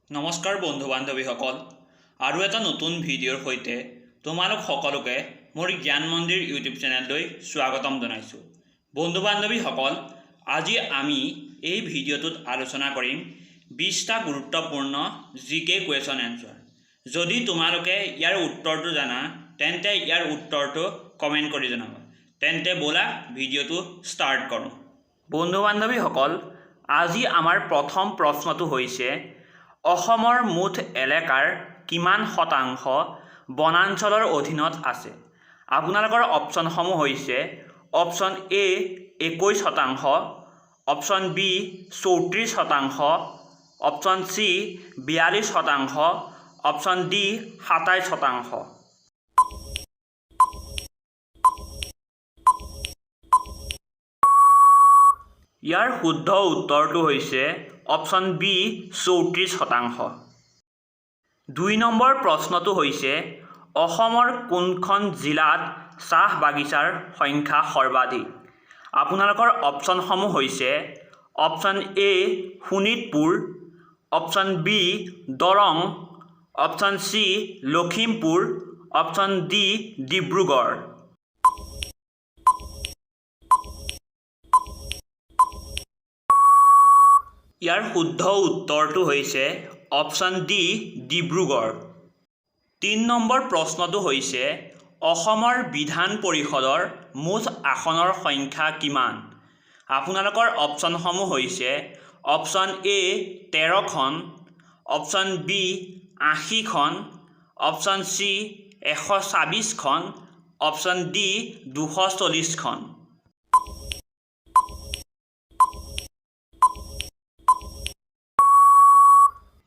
নমস্কাৰ বন্ধু বান্ধৱীসকল, আৰু এটা নতুন ভিডিঅ'ৰ সৈতে তোমালোক সকলোকে মোৰ জ্ঞান মন্দিৰ ইউটিউব চেনেললৈ স্বাগতম জনাইছোঁ। বন্ধু বান্ধৱীসকল, আজি আমি এই ভিডিঅ'টোত আলোচনা কৰিম 20টা গুৰুত্বপূৰ্ণ জিকে কুৱেশ্যন এনচাৰ। যদি তোমালোকে ইয়াৰ উত্তৰটো জানা, তেন্তে ইয়াৰ উত্তৰটো কমেণ্ট কৰি জনাবা। তেন্তে ব'লা, ভিডিঅ'টো ষ্টাৰ্ট কৰোঁ। বন্ধু বান্ধৱীসকল, আজি আমাৰ প্ৰথম প্ৰশ্নটো হৈছে, অসমৰ মুঠ এলেকাৰ কিমান শতাংশ বনাঞ্চলৰ অধীনত আছে? আপোনালোকৰ অপশ্যনসমূহ হৈছে option A 21%, option B 34%, option C 42%, option D 27%। ইয়াৰ শুদ্ধ উত্তৰটো হৈছে অপশ্যন বি 34%। 2 নম্বৰ প্ৰশ্নটো হৈছে, অসমৰ কোনখন জিলাত চাহ বাগিচাৰ সংখ্যা সৰ্বাধিক? আপোনালোকৰ অপশ্যনসমূহ হৈছে option A Sonitpur, option B Darrang, option C Lakhimpur, option D Dibrugarh. ইয়াৰ শুদ্ধ উত্তৰটো হৈছে অপশ্যন ডি ডিব্ৰুগড়। 3 নম্বৰ প্ৰশ্নটো হৈছে, অসমৰ বিধান পৰিষদৰ মুঠ আসনৰ সংখ্যা কিমান? আপোনালোকৰ অপশ্যনসমূহ হৈছে অপশ্যন এ 13খন, অপশ্যন বি 80খন, অপশ্যন চি 126খন, অপশ্যন ডি 240খন।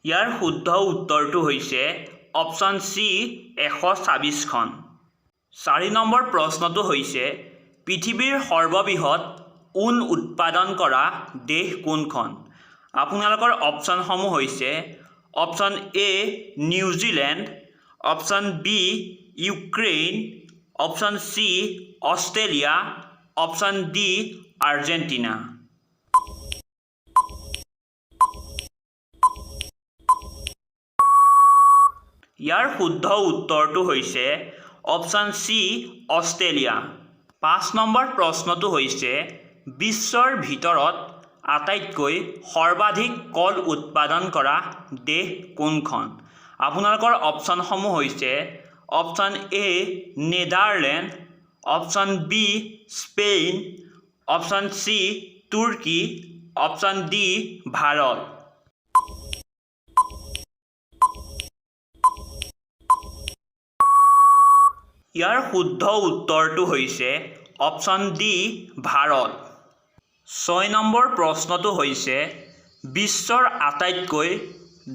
ইয়াৰ শুদ্ধ উত্তৰটো হৈছে অপশ্যন চি 126খন। 4 নম্বৰ প্ৰশ্নটো হৈছে, পৃথিৱীৰ সৰ্ববৃহৎ ঊণ উৎপাদন কৰা দেশ কোনখন? আপোনালোকৰ অপশ্যনসমূহ হৈছে option A New Zealand, option B Ukraine, option C Australia, option D Argentina. ইয়াৰ শুদ্ধ উত্তৰটো হৈছে অপশ্যন চি অষ্ট্ৰেলিয়া। 5 নম্বৰ প্ৰশ্নটো হৈছে, বিশ্বৰ ভিতৰত আটাইতকৈ সৰ্বাধিক কল উৎপাদন কৰা দেশ কোনখন? আপোনালোকৰ অপশ্যনসমূহ হৈছে option A Netherland, option B Spain, option C Turkey, option D Bharat. ইয়াৰ শুদ্ধ উত্তৰটো হৈছে অপশ্যন ডি ভাৰত। 6 নম্বৰ প্ৰশ্নটো হৈছে, বিশ্বৰ আটাইতকৈ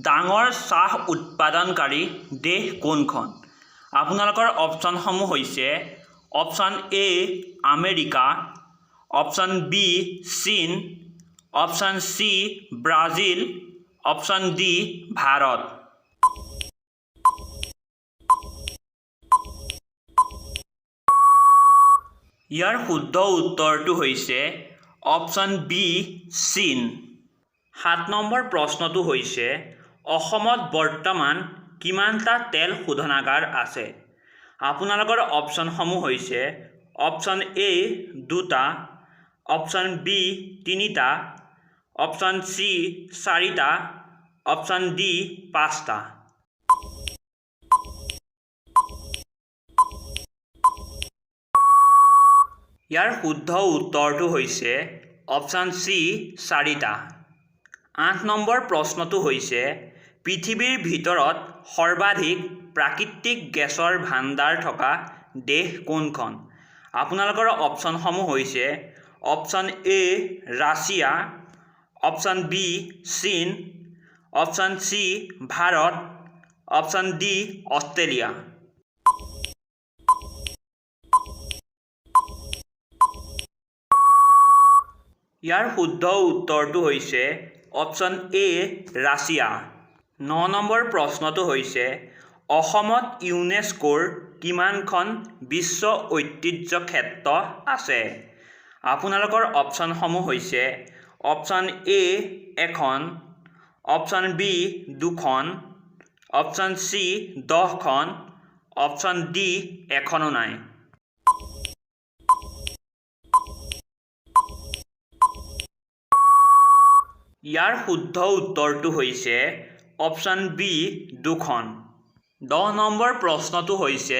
ডাঙৰ চাহ উৎপাদনকাৰী দেশ কোনখন? আপোনালোকৰ অপশ্যনসমূহ হৈছে option A America, option B চীন, option C Brazil, option D Bharat. ইয়াৰ শুদ্ধ উত্তৰটো হৈছে অপশ্যন বি চীন। 7 নম্বৰ প্ৰশ্নটো হৈছে, অসমত বৰ্তমান কিমানটা তেল শোধনাগাৰ আছে? আপোনালোকৰ অপশ্যনসমূহ হৈছে অপশ্যন এ দুটা, অপশ্যন বি তিনিটা, অপশ্যন চি চাৰিটা, অপশ্যন ডি পাঁচটা। ইয়াৰ শুদ্ধ উত্তৰটো হৈছে অপশ্যন চি চাৰিটা। 8 নম্বৰ প্ৰশ্নটো হৈছে, পৃথিৱীৰ ভিতৰত সৰ্বাধিক প্ৰাকৃতিক গেছৰ ভাণ্ডাৰ থকা দেশ কোনখন? আপোনালোকৰ অপশ্যনসমূহ হৈছে option A Russia, option B চীন, option C Bharat, option D Australia. ইয়াৰ শুদ্ধ উত্তৰটো হৈছে অপশ্যন এ ৰাছিয়া। 9 নম্বৰ প্ৰশ্নটো হৈছে, অসমত ইউনেস্কোৰ কিমানখন বিশ্ব ঐতিহ্য ক্ষেত্ৰ আছে? আপোনালোকৰ অপশ্যনসমূহ হৈছে অপশ্যন এ এখন, অপশ্যন বি দুখন, অপশ্যন চি 10খন, অপশ্যন ডি এখনো নাই। ইয়াৰ শুদ্ধ উত্তৰটো হৈছে অপশ্যন বি দুখন। 10 নম্বৰ প্ৰশ্নটো হৈছে,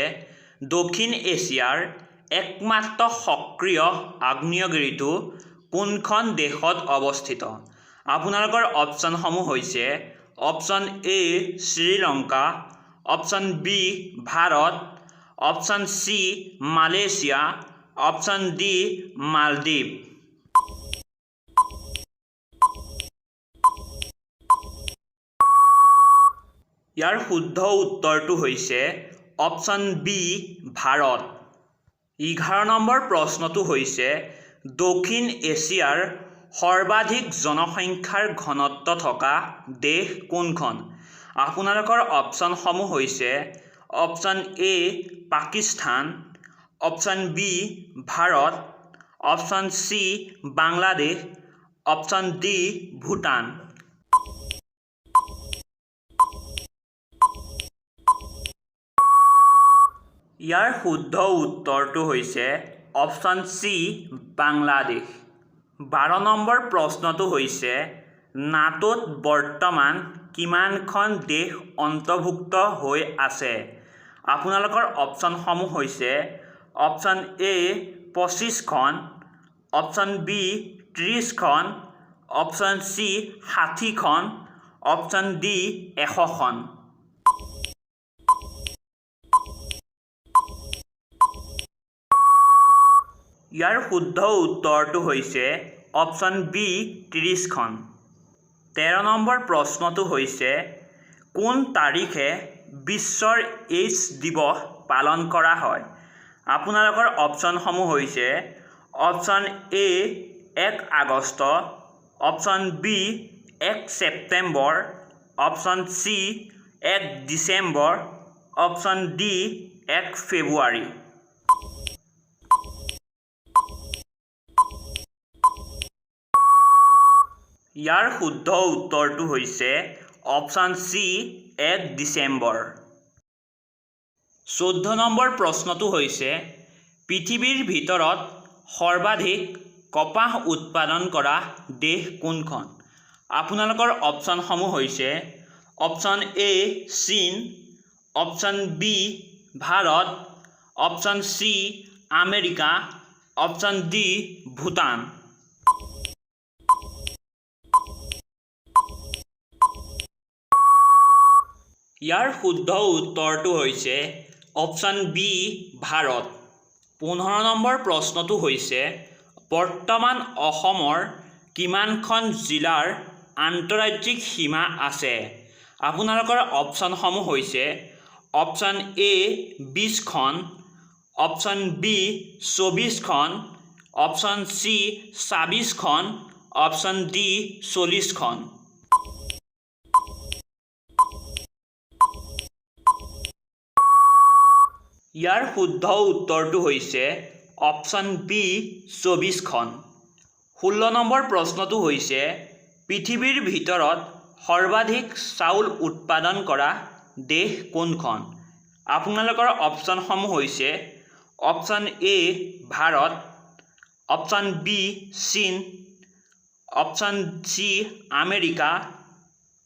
দক্ষিণ এছিয়াৰ একমাত্ৰ সক্ৰিয় আগ্নেয়গিৰিটো কোনখন দেশত অৱস্থিত? আপোনালোকৰ অপশ্যনসমূহ হৈছে option A Sri Lanka, option B Bharat, option C Malaysia, option D মালদ্বীপ। ইয়াৰ শুদ্ধ উত্তৰটো হৈছে অপশ্যন বি ভাৰত। 11 নম্বৰ প্ৰশ্নটো হৈছে, দক্ষিণ এছিয়াৰ সৰ্বাধিক জনসংখ্যাৰ ঘনত্ব থকা দেশ কোনখন? আপোনালোকৰ অপশ্যনসমূহ হৈছে option A Pakistan, option B Bharat, option C Bangladesh, option D Bhutan. ইয়াৰ শুদ্ধ উত্তৰটো হৈছে অপশ্যন চি বাংলাদেশ। 12 নম্বৰ প্ৰশ্নটো হৈছে, নাটোত বৰ্তমান কিমানখন দেশ অন্তৰ্ভুক্ত হৈ আছে? আপোনালোকৰ অপশ্যনসমূহ হৈছে অপশ্যন এ 25খন, অপশ্যন বি 30খন, অপশ্যন চি 60খন, অপশ্যন ডি 100খন। ইয়াৰ শুদ্ধ উত্তৰটো হৈছে অপশ্যন বি 30খন। 13 নম্বৰ প্ৰশ্নটো হৈছে, কোন তাৰিখে বিশ্বৰ এইডছ দিৱস পালন কৰা হয়? আপোনালোকৰ অপশ্যনসমূহ হৈছে option A 1 August, option B 1 September, option C 1 December, option D 1 February. ইয়াৰ শুদ্ধ উত্তৰটো হৈছে অপশ্যন চি 1 ডিচেম্বৰ। 14 নম্বৰ প্ৰশ্নটো হৈছে, পৃথিৱীৰ ভিতৰত সৰ্বাধিক কপাহ উৎপাদন কৰা দেশ কোনখন? আপোনালোকৰ অপশ্যনসমূহ হৈছে অপশ্যন এ চীন, option B Bharat, option C America, option D Bhutan. ইয়াৰ শুদ্ধ উত্তৰটো হৈছে অপশ্যন বি ভাৰত। 15 নম্বৰ প্ৰশ্নটো হৈছে, বৰ্তমান অসমৰ কিমানখন জিলাৰ আন্তঃৰাজ্যিক সীমা আছে? আপোনালোকৰ অপশ্যনসমূহ হৈছে অপশ্যন এ 20খন, অপশ্যন বি 24খন, অপশ্যন চি 26খন, অপশ্যন ডি 40খন। ইয়াৰ শুদ্ধ উত্তৰটো হৈছে অপশ্যন বি 24খন। 16 নম্বৰ প্ৰশ্নটো হৈছে, পৃথিৱীৰ ভিতৰত সৰ্বাধিক চাউল উৎপাদন কৰা দেশ কোনখন? আপোনালোকৰ অপশ্যনসমূহ হৈছে option A Bharat, option B চীন, option C America,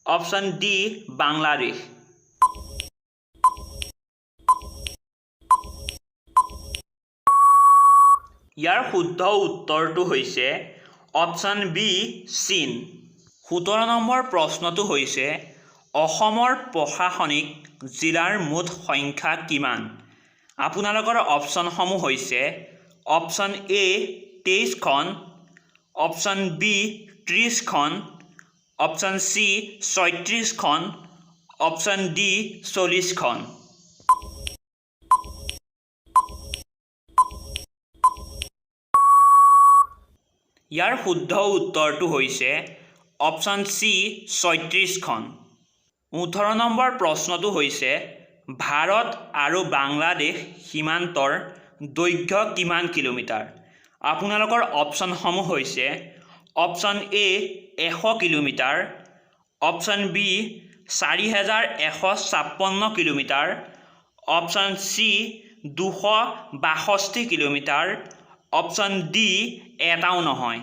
option D Bangladesh. ইয়াৰ শুদ্ধ উত্তৰটো হৈছে অপশ্যন বি চীন। 17 নম্বৰ প্ৰশ্নটো হৈছে, অসমৰ প্ৰশাসনিক জিলাৰ মুঠ সংখ্যা কিমান? আপোনালোকৰ অপশ্যনসমূহ হৈছে অপশ্যন এ 23খন, অপশ্যন বি 30খন, অপশ্যন চি 36খন, অপশ্যন ডি 40খন। ইয়াৰ শুদ্ধ উত্তৰটো হৈছে অপশ্যন চি 36খন। 18 নম্বৰ প্ৰশ্নটো হৈছে, ভাৰত আৰু বাংলাদেশ সীমান্তৰ দৈৰ্ঘ্য কিমান কিলোমিটাৰ? আপোনালোকৰ অপশ্যনসমূহ হৈছে option A 100 kilometre, option B 4156 kilometre, option C 262 kilometre, option D এটাও নহয়।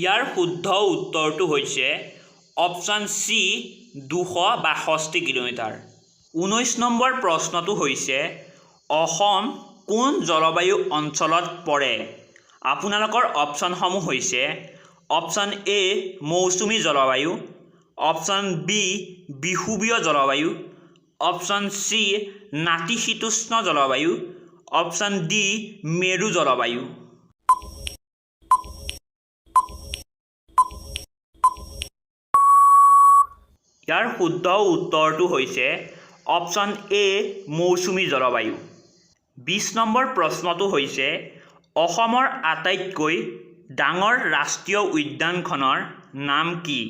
ইয়াৰ শুদ্ধ উত্তৰটো হৈছে অপশ্যন চি 262 কিলোমিটাৰ। 19 নম্বৰ প্ৰশ্নটো হৈছে, অসম কোন জলবায়ু অঞ্চলত পৰে? আপোনালোকৰ অপশ্যনসমূহ হৈছে অপশ্যন এ মৌচুমী জলবায়ু, অপশ্যন বি বিষুৱীয় জলবায়ু, অপশ্যন চি নাতিশীতোষ্ণ জলবায়ু, অপশ্যন ডি মেৰু জলবায়ু। ইয়াৰ শুদ্ধ উত্তৰটো হৈছে অপশ্যন এ মৌচুমী জলবায়ু। 20 নম্বৰ প্ৰশ্নটো হৈছে, অসমৰ আটাইতকৈ ডাঙৰ ৰাষ্ট্ৰীয় উদ্যানখনৰ নাম কি?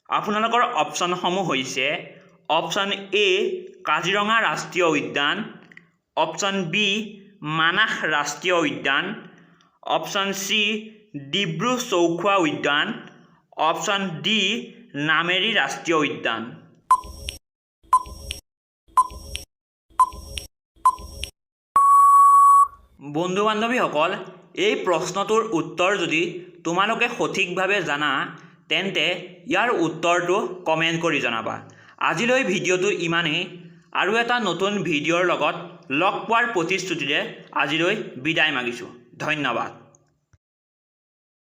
আপোনালোকৰ অপশ্যনসমূহ হৈছে অপশ্যন এ কাজিৰঙা ৰাষ্ট্ৰীয় উদ্যান, অপশ্যন বি মানাহ ৰাষ্ট্ৰীয় উদ্যান, অপশ্যন চি ডিব্ৰু চৈখোৱা উদ্যান, অপশ্যন ডি নামেৰী ৰাষ্ট্ৰীয় উদ্যান। বন্ধু বান্ধৱীসকল, এই প্ৰশ্নটোৰ উত্তৰ যদি তোমালোকে সঠিকভাৱে জানা, তেন্তে ইয়াৰ উত্তৰটো কমেণ্ট কৰি জনাবা। আজিলৈ ভিডিঅ'টো ইমানেই। আৰু এটা নতুন ভিডিঅ'ৰ লগত লগ পোৱাৰ প্ৰতিশ্ৰুতিৰে আজিলৈ বিদায় মাগিছোঁ। ধন্যবাদ।